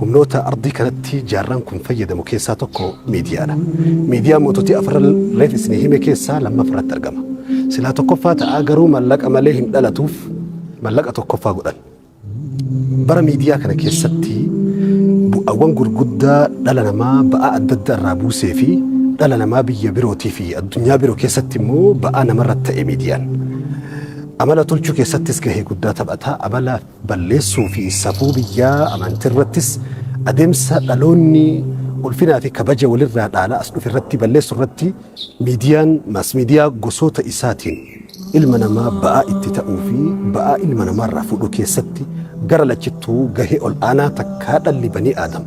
Humnoota ardii kanatti jaarraan kun fayyadamu keessaa tokko miidiyaadha. Miidiyaan moototii afran reef isinii hime keessaa lammaffaarratti argama. Silaa tokkoffaa ta'aa garuu mallaqa malee hin dhalatuuf mallaqa tokkoffaa godhan. Bara miidiyaa kana keessatti bu'aawwan gurguddaa dhala namaa ba'aa adda addaa irraa buusee fi dhala namaa biyya birootii fi addunyaa biroo keessatti immoo ba'aa namarratti ta'e miidiyaan. Amala tolchuu keessattis gahee guddaa taphata. Amala balleessuu fi safuu biyyaa amantii irrattis adeemsa dhaloonni ulfinaa fi kabaja walirraa dhaalaa as dhufe irratti balleessuu irratti miidiyaan maas miidiyaa gosoota isaatiin ilma namaa ba'aa itti ta'uu fi ba'aa ilma namaarraa fuudhuu keessatti gara lachittuu gahee ol aanaa takkaa dhalli banii aadam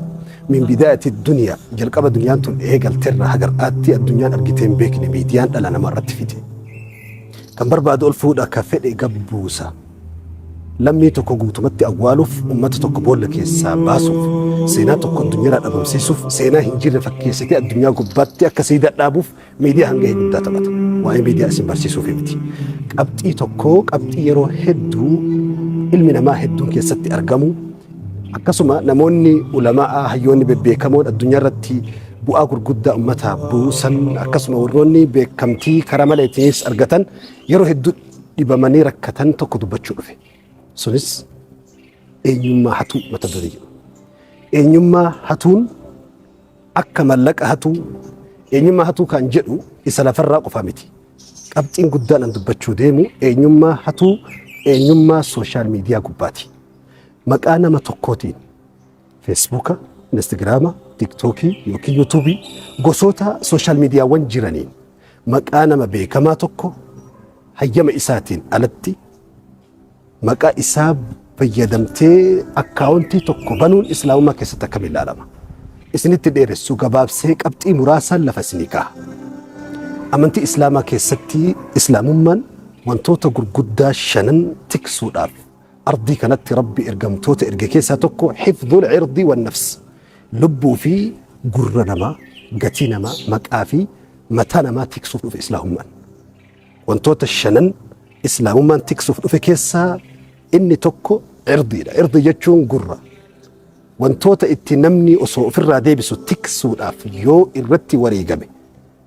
min bidaayati duniyaa jalqaba duniyaan tun eegalterraa hagar'aatti addunyaan argitee hin beekne miidiyaan dhala namaa irratti fide. Kan barbaadu ol fuudha ka fedhe gabbuusa. Lammii tokko guutumatti awwaaluuf, ummata tokko boolla keessaa baasuuf, seenaa tokko addunyaarraa dhabamsiisuuf, seenaa hin jirre fakkeessitee addunyaa gubbaatti akka siidaa dhaabuuf miidiyaan gahee guddaa taphata. Waa'ee miidiyaa isin barsiisuuf miti. Qabxii tokko qabxii yeroo hedduu ilmi namaa hedduun keessatti argamu akkasuma namoonni ulamaa hayyoonni bebbeekamoon addunyaa irratti bu'aa gurguddaa ummataaf buusan akkasuma warroonni beekamtii karaa maleetiinis argatan yeroo hedduu dhibamanii rakkatan tokko dubbachuu dhufe. Sunis eenyummaa hatuu mata duree jedhu. Eenyummaa hatuun akka mallaqa hatuu eenyummaa hatuu kan jedhu isa lafarraa qofaa miti. Qabxiin guddaan an dubbachuu deemu eenyummaa hatuu eenyummaa social media gubbaati. Maqaa nama tokkootiin Feesbuuka, Instagiraama, Tiktookii yookiin Yuutuubii gosoota social miidiyaawwan jiraniin maqaa nama beekamaa tokko hayyama isaatiin alatti maqaa isaa fayyadamtee akkaawuntii tokko banuun islaamummaa keessatti akkamiin ilaalama? Isinitti dheeressu gabaabsee qabxii muraasaan lafa isinii kaa'a. Amantii islaamaa keessatti islaamummaan wantoota gurguddaa shanan tiksuudhaaf ardii kanatti Rabbi ergamtoota erge keessaa tokko hifdhul irdii wan nafs lubbuu fi gurra namaa gatii namaa maqaa fi mataa namaa tiksuuf dhufe islaamummaan. Wantoota shanan islaamummaan tiksuuf dhufe keessaa inni tokko irdiidha. Irdii jechuun gurra. Wantoota itti namni osoo ofirraa deebisu tiksuudhaaf yoo irratti wareegame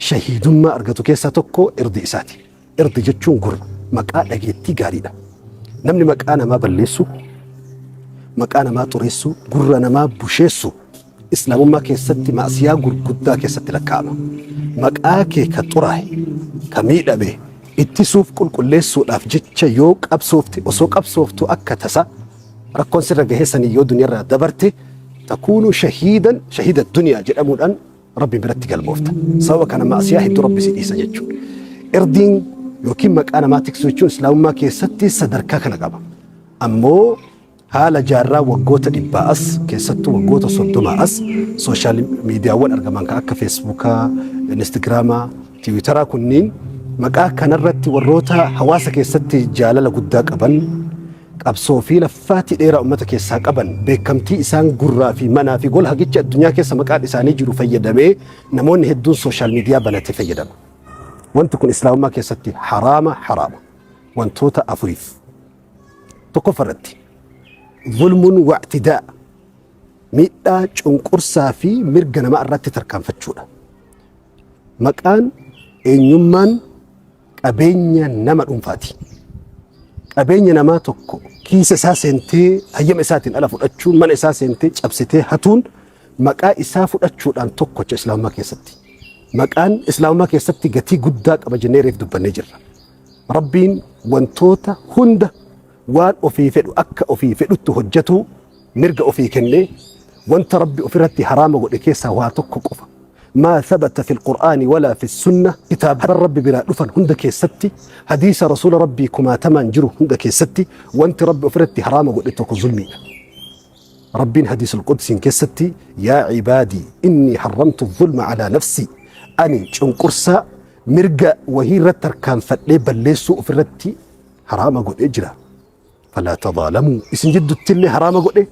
shahiidummaa argatu keessaa tokko irdii isaati. Irdi jechuun gurra, maqaa dhageettii gaariidha. Namni maqaa namaa balleessu, maqaa namaa xureessu, gurra namaa busheessu islaamummaa keessatti maasiyaa gurguddaa keessatti lakkaa'ama. Maqaa kee ka xuraa'e, ka miidhame ittisuuf qulqulleessuudhaaf jecha yoo qabsoofte osoo qabsooftu akka tasa rakkoon sirra gahee sanii yoo duniyarraa dabarte takuunu shahiidan shahiida duniyaa jedhamuudhaan Rabbi biratti galmoofta. Sababa kana ma'asiyaa hedduu Rabbi si dhiisa jechuudha. Irdiin yookiin maqaa namaa tiksuu jechuun islaamummaa keessatti sadarkaa kana qaba. Ammoo haala jaarraa waggoota dhibbaa as keessattuu waggoota 30 as social miidiyaawwan argaman kan akka feesbuukaa, instagiraamaa, tiwiitaraa kunniin maqaa kanarratti warroota hawaasa keessatti jaalala guddaa qaban qabsoo fi laffaatii dheeraa ummata keessaa qaban beekamtii isaan gurraa fi manaa fi gola hagicha addunyaa keessa maqaan isaanii jiru fayyadamee namoonni hedduun social media banatee fayyadama. Wanti kun islaamummaa keessatti haraama haraama. Wantoota afuriif. Tokkoffaa irratti zulmun wa'tidaa miidhaa cunqursaa fi mirga namaa irratti tarkaanfachuudha. Maqaan eenyummaan qabeenya nama dhuunfaati. Qabeenya namaa tokko kiisa isaa seentee hayyama isaatiin ala fudhachuun mana isaa seentee cabsitee hatuun maqaa isaa fudhachuudhaan tokkocha islaamummaa keessatti. Maqaan islaamummaa keessatti gatii guddaa qaba jennee reef dubbannee jirra. Rabbiin wantoota hunda waan ofii fedhu akka ofii fedhutti hojjetuu mirga ofii kennee wanta Rabbi ofirratti haraama godhe keessaa waa tokko qofa. Maa thabata fil Qur'aani walaa fi sunna kitaaba Rabbi biraa dhufan hunda keessatti hadiisa rasuula Rabbii kumaatamaan jiru hunda keessatti wanti Rabbi ofirratti haraama godhe tokko zulmiidha. Rabbiin hadiisul qudsiin keessatti yaa cibaadii inni harramtu zulma alaa nafsii ani cunqursaa mirga wahii irratti tarkaanfadhee balleessuu ofirratti haraama godhee jira. Falaa tadaalamuu isin jiddutti illee haraama godhe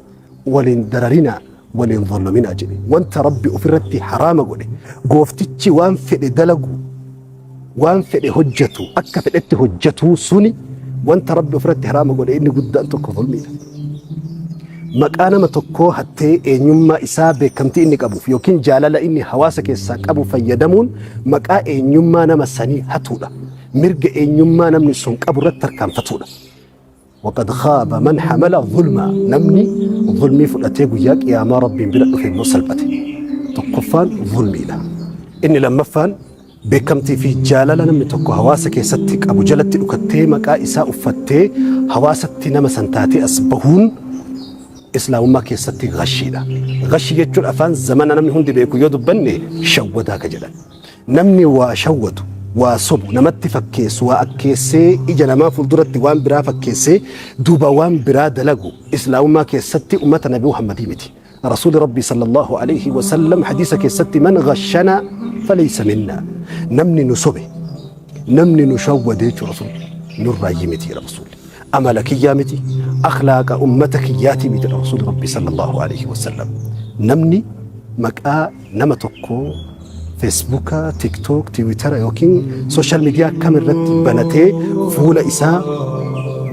waliin dararinaa waliin zallominaa jedhe. Wanta Rabbi ofirratti haraama godhe gooftichi waan fedhe dalagu waan fedhe hojjetu akka fedhetti hojjetuu suni wanta Rabbi ofirratti haraama godhe inni guddaan tokko zulmiidha. Maqaa nama tokkoo hattee eenyummaa isaa beekamtii inni qabuuf yookiin jaalala inni hawaasa keessaa qabu fayyadamuun maqaa eenyummaa nama sanii hatuudha. Mirga eenyummaa namni sun qabu irratti tarkaanfatuudha. Waqad khaaba man hamala zulmaa. Namni zulmii fudhatee guyyaa qiyaamaa Rabbiin bira dhufe immoo salphate. Tokkoffaan zulmiidha. Inni lammaffaan beekamtii fi jaalala namni tokko hawaasa keessatti qabu jalatti dhukattee maqaa isaa uffattee hawaasatti nama san taatee as bahuun Islaamummaa keessatti gashiidha. Gashii jechuun afaan zamana namni hundi beeku yoo dubbanne shawwadaa ka jedhan. Namni waa shawwadu, waa sobu, namatti fakkeessu, waa akkeessee ija namaa fuulduratti waan biraa fakkeessee duuba waan biraa dalagu Islaamummaa keessatti ummata Nabi Muhammadii miti. Rasuuli Rabbii sallallahu alaihi wasallam hadiisa keessatti man ghashanaa falaysa minna. Namni nu sobe, namni nu shawwade jechuudha Rasuulli. Nurraayyii miti jedha Rasuulli. Amala kiyyaa miti, akhlaaqa ummata kiyyaatii miti jedha Rasuuli Rabbii sallallahu alaihi wasallam. Namni maqaa nama tokkoo Feesbuuka, Tiktook, Tiwiitara yookiin sooshaal miidiyaa kam irratti banatee fuula isaa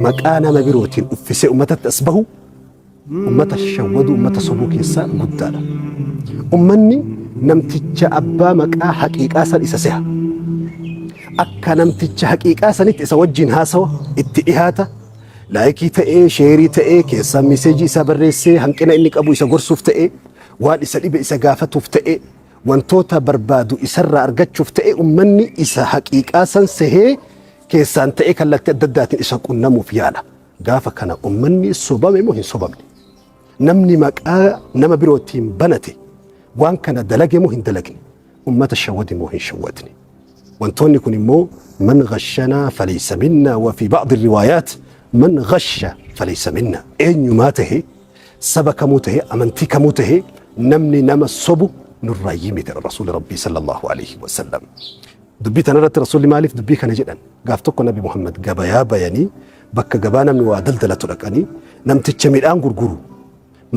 maqaa nama birootiin uffisee ummatatti as bahu ummata shawwaduu, ummata sobuu keessaa guddaadha. Ummanni namticha abbaa maqaa haqiiqaa san isa seha. Akka namticha haqiiqaa sanitti isa wajjin haasawa, itti dhihaata, laayikii ta'ee, sheerii ta'ee, keessaa meseejii isaa barreessee hanqina inni qabu isa gorsuuf ta'ee, waan isa dhibe isa gaafatuuf ta'ee, wantoota barbaadu isarraa argachuuf ta'ee ummanni isa haqiiqaa san sehee keessaan ta'ee kallattii adda addaatiin isa qunnamuuf yaala. Gaafa kana ummanni sobame moo hin sobamne? Namni maqaa nama birootiin banate waan kana dalage moo hin dalagne? Ummata shawwade moo hin shawwadne? Wantoonni kun immoo man ghashanaa falaysa minna wa fi ba'di riwaayaat man ghasha falaysa minna. Eenyumaa tahe saba kamuu tahe amantii kamuu tahe namni nama sobu nurraa yimite Rasuuli Rabbii sallallahu alaihi wasallam. Dubbii tanarratti Rasuulli maaliif dubbii kana jedhan? Gaaf tokko Nabi Muhammad gabayaa bayanii bakka gabaa namni waa daldalatu dhaqanii namticha midhaan gurguru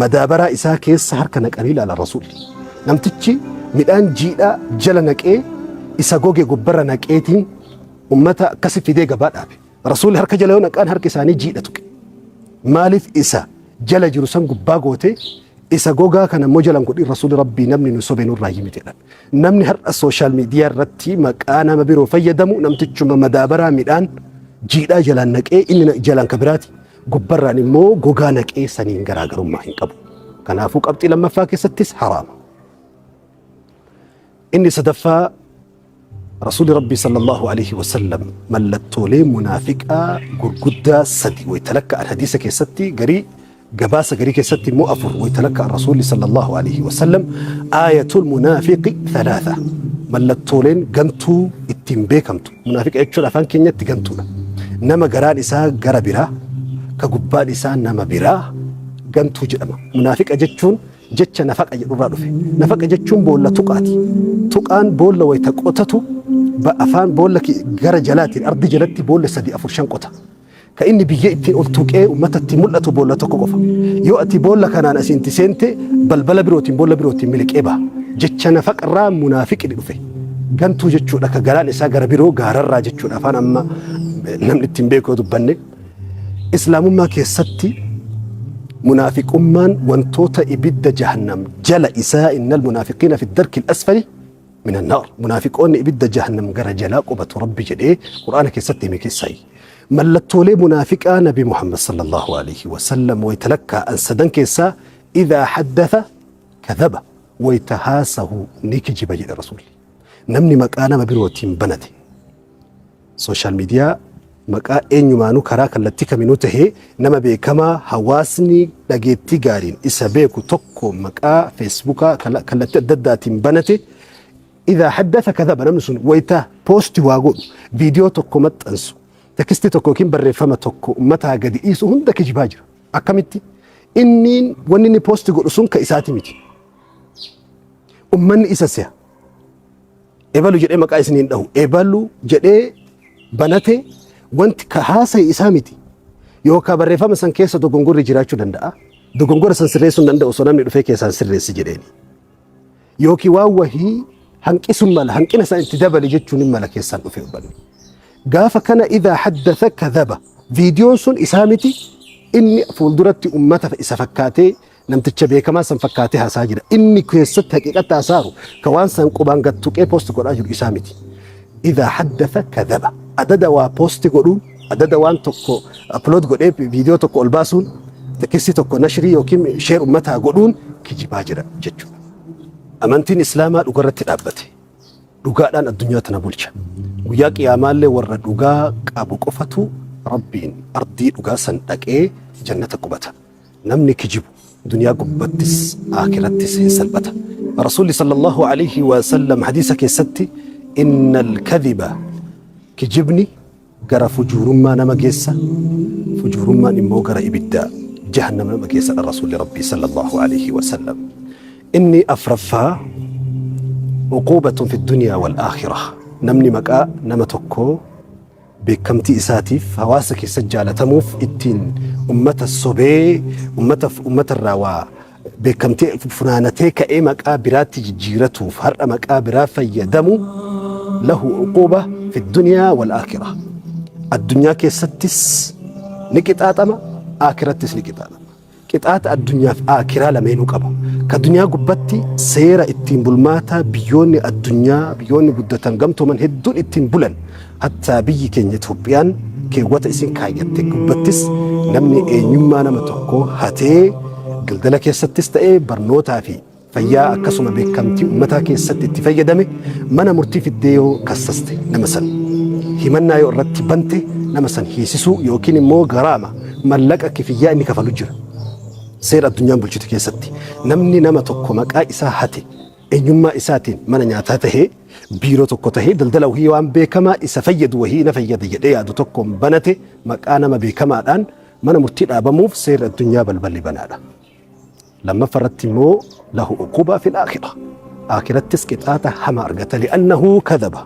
madaabaraa isaa keessa harka naqanii ilaalan Rasuulli. Namtichi midhaan jiidhaa jala naqee isa goge gubbarra naqeetiin ummata akkasi fidee gabaa dhaabe. Rasuulli harka jala yoo naqaan harki isaanii jiidha tuqe. Maaliif isa jala jiru san gubbaa goote isa gogaa kana immoo jalan godhin Rasuulli Rabbii namni nu sobe nurraa himite jedhan. Namni har'a sooshaal miidiyaa irratti maqaa nama biroo fayyadamu namtichuma madaabaraa midhaan jiidhaa jalaan naqee inni jalaan ka biraati. Gubbarraan immoo gogaa naqee saniin garaagarummaa hin qabu. Kanaafuu qabxii lammaffaa keessattis haraama. Inni sadaffaa Rasuulli Rabbii sallallahu alaihi wasallam mallattoolee munaafiqaa gurguddaa sadi wayita lakka'an hadiisa keessatti garii gabaasa garii keessatti immoo afur wayita lakka'an Rasuulli sallallahu alaihi wasallam aayatul munaafiqi thalaatha mallattooleen gantuu ittiin beekamtu. Munaafiqa jechuun afaan keenyatti gantuudha. Nama garaan isaa gara biraa ka gubbaan isaa nama biraa gantuu jedhama. Munaafiqa jechuun jecha nafaqa jedhurraa dhufe. Nafaqa jechuun boolla tuqaati. Tuqaan boolla wayita qotatu afaan boolla gara jalaatiin ardi jalatti boolla 3 4 5 qota. Ka inni biyyee ittiin ol tuqee uummatatti mul'atu boolla tokko qofa. Yoo ati boolla kanaan asiin itti seente balbala birootiin boolla birootiin miliqee baha. Jecha nafaqarraa munaafiqni dhufe. Gantuu jechuudha ka garaan isaa gara biroo gaararraa jechuudha afaan amma namni ittiin beeku yoo dubbanne. Islaamummaa keessatti munaafiqummaan wantoota ibidda jahannam jala isaa innal munaafiqiina fi darki asfali min annaar. Munaafiqoonni ibidda jahannam gara jalaa qubatu Rabbi jedhee Qur'aana keessatti hime keessaayi. Mallattoolee munaafiqaa Nabi Muhammad sallallahu alaihi wasallam wayita lakkaa'an sadan keessaa idhaa haddatha kadhaba wayita haasahu ni kijiba jedhe Rasuulli. Namni maqaa nama birootiin banate sooshaal miidiyaa maqaa eenyumaanuu karaa kallattii kaminuu tahee nama beekamaa hawaasni dhageettii gaariin isa beeku tokko maqaa feesbuukaa kallattii adda addaatiin banate idhaa haddatha kadhaba namni sun wayita poosti waa godhu viidiyoo tokko maxxansu tekstii tokko yookiin barreeffama tokko ummataa gadi dhiisu hunda kijibaa jira. Akkamitti? Inni wanni inni poosti godhu sun ka isaati miti. Ummanni isa se'a. Ebalu jedhee maqaa isin hin dhahu. Ebalu jedhee banate wanti ka haasaye isaa miti. Yookaan barreeffama san keessa dogongorri jiraachuu danda'a. Dogongora san sirreessuu hin danda'u osoo namni dhufee keessaan sirreessi jedheeni. Yookiin waan wahii hanqisuun mala hanqina san itti dabali jechuun hin mala keessaan dhufee hubanne. Gaafa kana idhaa haddatha kadhaba. Viidiyoon sun isaa miti. Inni fuulduratti ummata isa fakkaatee namticha beekamaa san fakkaatee haasaa jira. Inni keessatti haqiiqatti haasaaru ka waan san qubaan gad tuqee post godhaa jiru isaa miti. Idhaa haddatha kadhaba. Adada waa post godhuun, adada waan tokko upload godhee viidiyoo tokko ol baasuun, tekistii tokko nashrii yookiin share ummataa godhuun kijibaa jira jechuudha. Amantiin Islaamaa dhugarratti dhaabbate. Dhugaadhaan addunyaa tana bulcha. Guyyaa qiyaamaallee warra dhugaa qabu qofatu Rabbiin ardii dhugaa san dhaqee jannata qubata. Namni kijibu duniyaa gubbattis aakirattis hin salphata. Rasuulli sallallahu alayhi wa sallam hadiisa keessatti innal kadhiba kijibni gara fujuurummaa nama geessa, fujuurummaan immoo gara ibidda jahannam nama geessadha Rasuulli Rabbii sallallahu alayhi wa sallam. Inni afraffaa uquubatun fi dunyaa wal aakhirah. Namni maqaa nama tokkoo beekamtii isaatiif hawaasa keessa jaalatamuuf ittiin ummata sobee ummata ummata irraa waa beekamtii funaanatee ka'ee maqaa biraatti jijjiiratuuf har'a maqaa biraa fayyadamu lahu uquuba fi dunyaa wal aakhirah. Addunyaa keessattis ni qixaaxama, aakirattis ni qixaaxama. Qixaaxa addunyaaf aakiraa lameenuu qaba. Ka addunyaa gubbatti seera ittiin bulmaataa biyyoonni addunyaa biyyoonni guddatan gamtooman hedduun ittiin bulan hattaa biyyi keenya Itoophiyaan keewwata isin kaayyatte gubbattis namni eenyummaa nama tokkoo hatee daldala keessattis ta'ee barnootaa fi fayyaa akkasuma beekamtii ummataa keessatti itti fayyadame mana murtii fiddee yoo kassaste nama san himannaa yoo irratti bante nama san hiisisuu yookiin immoo garaama mallaqa kifiyyaa inni kafalu jira. Seera addunyaan bulchitu keessatti namni nama tokko maqaa isaa hate eenyummaa isaatiin mana nyaataa tahee biiroo tokko tahee daldala wahii waan beekamaa isa fayyadu wahii na fayyada jedhee yaadu tokkoon banate maqaa nama beekamaadhaan mana murtii dhaabamuuf seerri addunyaa balballi banaadha. Lammaffaa irratti immoo lahu uqubaa fil aakhira. Aakirattis qixaaxa hama argata li'annahu kadhaba.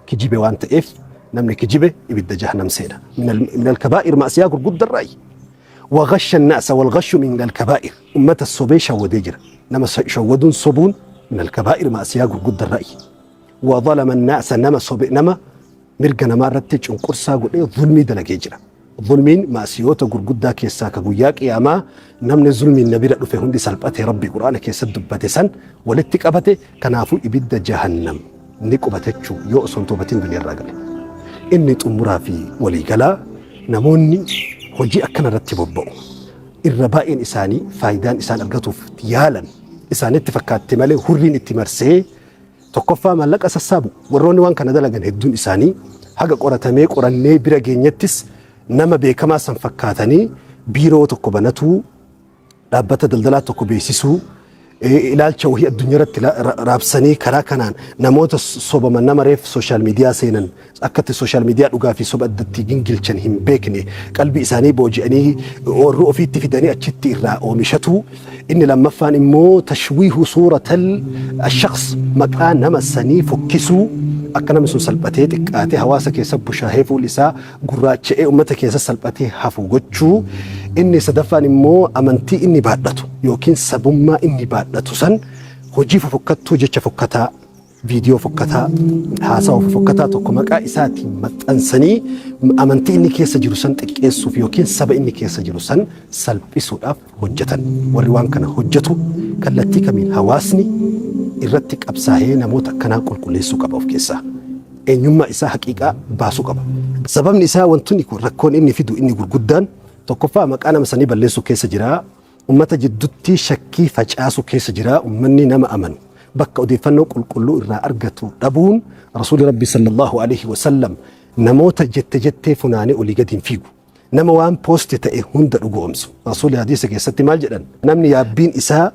Kijibe waan ta'eef namni kijibe ibidda jahannam seena. Min alkabaa'ir ma'siyaa gurguddarraayi. وغش الناس والغش من الكبائر أمة الصبي شودي جرا نما شودون صبون من الكبائر معصية قد الرأي وظلم الناس نما صبي نما mirga namaa irratti cunqursaa godhee zulmii dalagee jira. Zulmiin maasiyoota gurguddaa keessaa ka guyyaa qiyaamaa namni zulmiin na bira dhufe hundi salphate Rabbi Qur'aana keessatti dubbate san walitti qabate kanaafuu ibidda jahannam ni qubatachuu yoo osoo hin toobatin duniyaa gale. Inni xumuraa fi waliigalaa namoonni hojii akkana irratti bobba'u. Irra baay'een isaanii faayidaan isaan argatuuf yaalan isaanitti fakkaatte malee hurriin itti marsee tokkoffaa maallaqa sassaabu. Warroonni waan kana dalagan hedduun isaanii haga qoratamee qorannee bira geenyettis nama beekamaa san fakkaatanii biiroo tokko banatuu, dhaabbata daldalaa tokko beeksisuu, ilaalcha wahii addunyaa irratti raabsanii karaa kanaan namoota sobaman nama reef social media seenan akkatti social media dhugaa fi soba addatti gingilchan hin beekne qalbii isaanii booji'anii oorruu ofiitti fidanii achitti irraa oomishatu. Inni lammaffaan immoo tashwiihu suuratal shaqs maqaa nama sanii fokkisuu akka namni sun salphatee xiqqaatee hawaasa keessa bushaahee fuulli isaa gurraacha'ee uummata keessa salphatee hafu gochuu. Inni sadaffaan immoo amantii inni baadhatu yookiin sabummaa inni baadhatu san hojii fofokkattuu jecha fokkataa viidiyoo fokkataa haasawa fokkataa tokko maqaa isaatiin maxxansanii amantii inni keessa jiru san xiqqeessuuf yookiin saba inni keessa jiru san salphisuudhaaf hojjetan. Warri waan kana hojjetu kallattii kamiin hawaasni irratti qabsaa'ee namoota akkanaa qulqulleessuu qaba of keessaa. Eenyummaa isaa haqiiqaa baasuu qaba. Sababni isaa wantoonni kun rakkoon inni fidu inni gurguddaan tokkoffaa maqaa nama sanii balleessuu keessa jira. Ummata jidduutti shakkii facaasuu keessa jira. Ummanni nama amanu bakka odeeffannoo qulqulluu irraa argatu dhabuun Rasuulli Rabbi sallallahu alaihi wasallam namoota jette jettee funaanee olii gadi hin fiigu. Nama waan post ta'e hunda dhugoomsu. Rasuulli hadiisa keessatti maal jedhan? Namni yaabbiin isaa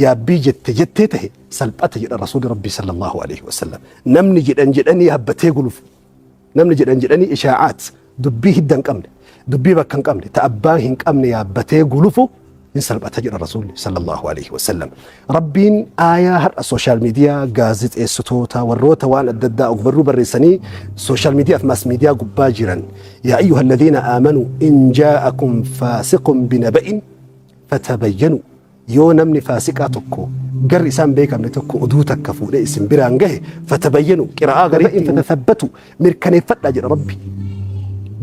yaabbii jette jettee ta'e salphata jedha Rasuulli Rabbi sallallahu alaihi wasallam. Namni jedhan jedhanii yaabbatee gulufu. Namni jedhan jedhanii ishaacaat dubbii hidda hin qabne, dubbii bakka hin qabne, ta abbaa hin qabne yaabbatee gulufu hin salphata jedha Rasuulli sallallahu alaihi wasallam. Rabbiin aayaa har'a social media gaazexeessitoota warroota waan adda addaa ogbarruu barreessanii social media fi mass media gubbaa jiran yaa ayyuha alladhiina aamanuu in jaa'akum faasiqun binaba'in fatabayyanu yoo namni faasiqaa tokko garri isaan beekamne tokko oduu takka fuudhee isin biraan gahe fatabayyanu qiraa'aa garii fatathabbatu mirkaneeffadhaa jedha Rabbi.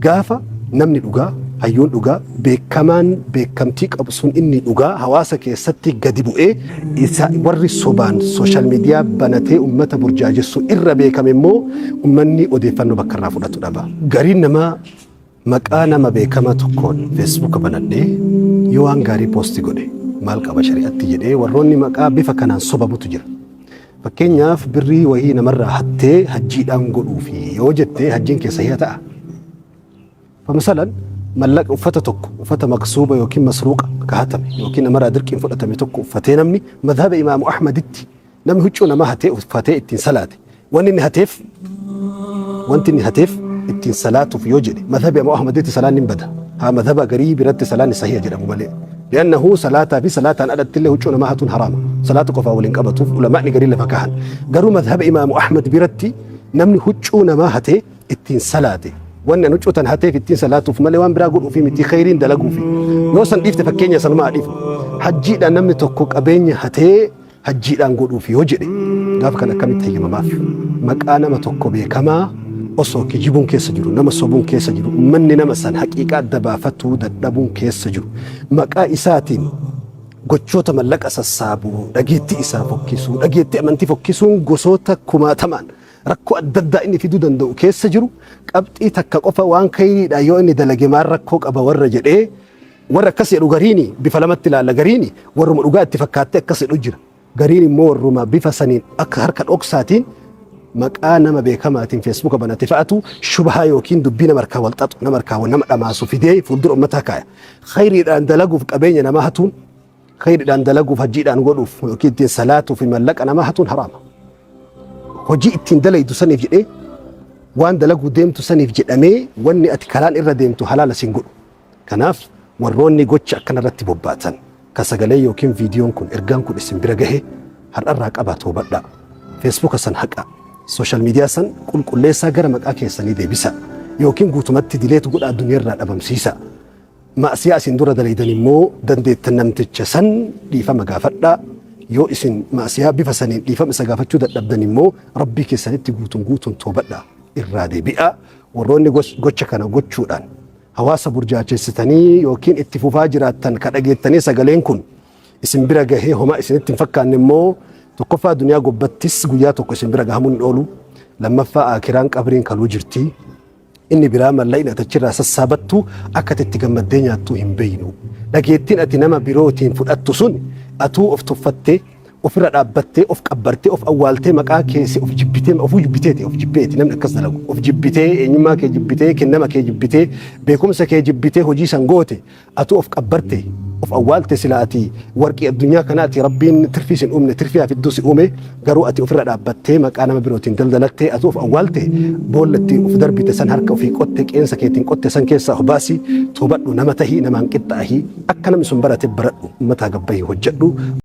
Gaafa namni dhugaa Hayyuun dhugaa beekamaan beekamtii qabu sun inni dhugaa hawaasa keessatti gadi bu'ee isa warri sobaan social media banatee ummata burjaajessu irra beekame immoo ummanni odeeffannoo bakka irraa fudhatu dhaba. Gariin namaa maqaa nama beekamaa tokkoon Facebook banadhee yoo waan gaarii post godhe maal qaba shari'atti jedhee warroonni maqaa bifa kanaan sobamutu jira. Fakkeenyaaf, birrii wayii namarraa hattee hajjiidhaan godhuufi yoo jette, hajjiin kee sahiha ta'a? Famasalan, mallaqa uffata tokko, uffata maqsuuba yookiin masruuqa ka hatame yookiin namarraa dirqiin fudhatame tokko uffatee, namni madhaba Imaamu Ahmaditti namni huccuu namaa hatee uffatee ittiin salaate, wanni inni hateef, wanti inni hateef ittiin salaatuuf yoo jedhe, madhaba Imaamu Ahmaditti salaan ni bada. Haa madhaba garii biratti salaan sahiha jedhamu malee. Li'annahu salaataa fi salaataan alatti illee huccuu namaa hatuun haraama. Salaata qofaa waliin qabatuuf ulamaa'ni garii lafa kahan. Garuu madhaba Imaamu Ahmad biratti namni huccuu namaa hatee ittiin salaate, wanni an huccuu tan hateef ittiin salaatuuf malee waan biraa godhuufi miti, khayriin dalaguufi. Yoo san dhiifte, fakkeenya sanumaa dhiifne, hajjiidhaan namni tokko qabeenya hatee hajjiidhaan godhuuf yoo jedhe, gaafa kan akkamitti hayyamamaaf? Maqaa nama tokko beekamaa osoo kijibuun keessa jiru, nama sobuun keessa jiru, ummanni nama san haqiiqaa adda baafatuu dadhabuun keessa jiru, maqaa isaatiin gochoota mallaqa sassaabuu, dhageettii isaa fokkisuu, dhageettii amantii fokkisuun, gosoota kumaatamaan rakkoo adda addaa inni fiduu danda'u keessa jiru, qabxii takka qofa waan kayriidha yoo inni dalage maal rakkoo qaba warra jedhee, warra akkas jedhu gariini bifa lamatti ilaalla. Gariini warruma dhugaa itti fakkaattee akkas jedhu jira. Gariin immoo warruma bifa saniin akka harka dhoksaatiin maqaa nama beekamaatiin Facebooka banate fa'atu shubhaa yookiin dubbii nama harkaa wal xaxu, nama harkaa nama dhamaasu fidee fuuldura uummataa kaaya. Khayriidhaan dalaguuf qabeenya namaa hatuun, khayriidhaan dalaguuf hajjiidhaan godhuuf yookiin ittiin salaatuu fi mallaqa namaa hatuun haraama. Hojii ittiin dalaydu saniif jedhee, waan dalaguu deemtu saniif jedhamee, wanni ati karaan irra deemtu halaala siin godhu. Kanaaf warroonni gocha akkanarratti bobbaatan, ka sagalee yookiin viidiyoon kun, ergaan kun isin bira gahe, har'arraa qabaa toobadhaa. Facebooka san haqa. Social media san qulqulleessaa, gara maqaa keessanii deebisa. Yookiin guutumatti delete godhaa addunyaarraa dhabamsiisa. Ma'asiyaa isin dura dalaydan immoo dandeettan namticha san dhiifama gaafadhaa. Yoo isin ma'asiyaa bifa saniin dhiifama isa gaafachuu dadhabdan immoo Rabbii keessanitti guutuun guutuun toobadhaa. Irraa deebi'aa. Warroonni gocha kana gochuudhaan hawaasa burjaachessitanii yookiin itti fufaa jiraattan, ka dhageettanii sagaleen kun isin bira gahee homaa isinitti hin fakkaanne immoo, tokkoffaa duniyaa gobbattis guyyaa tokko isin bira gahamuun hin oolu. Lammaffaa akiraan qabriin kaluu jirti. Inni biraa mallaqni ati achirraa sassaabattu akka ati itti gammaddee nyaattu hin beeynu. Dhageettiin ati nama birootiin fudhattu sun atuu of tuffattee, ofirra dhaabbattee, of qabbartee, of awwaaltee, maqaa keessa of jibbitee, ofuu jibbiteeti, of jibbeeti namni akkas dalagu. Of jibbitee, eenyummaa kee jibbitee, kennama kee jibbitee, beekumsa kee jibbitee hojii san goote, atuu of qabbarte, of awwaalte. Sila ati warqii addunyaa kanaati, Rabbiin tirfii sin uumne, tirfii hafidduu si uume. Garuu ati ofirra dhaabbattee maqaa nama birootiin daldalattee atuu of awwaalte. Boolla itti of darbite san harka ofii qotte, qeensa keetiin qotte san keessaa of baasi, toobadhu, nama tahii, namaan qixxaahi, akka namni sun barate baradhu, ummataa gabbayii hojjedhu.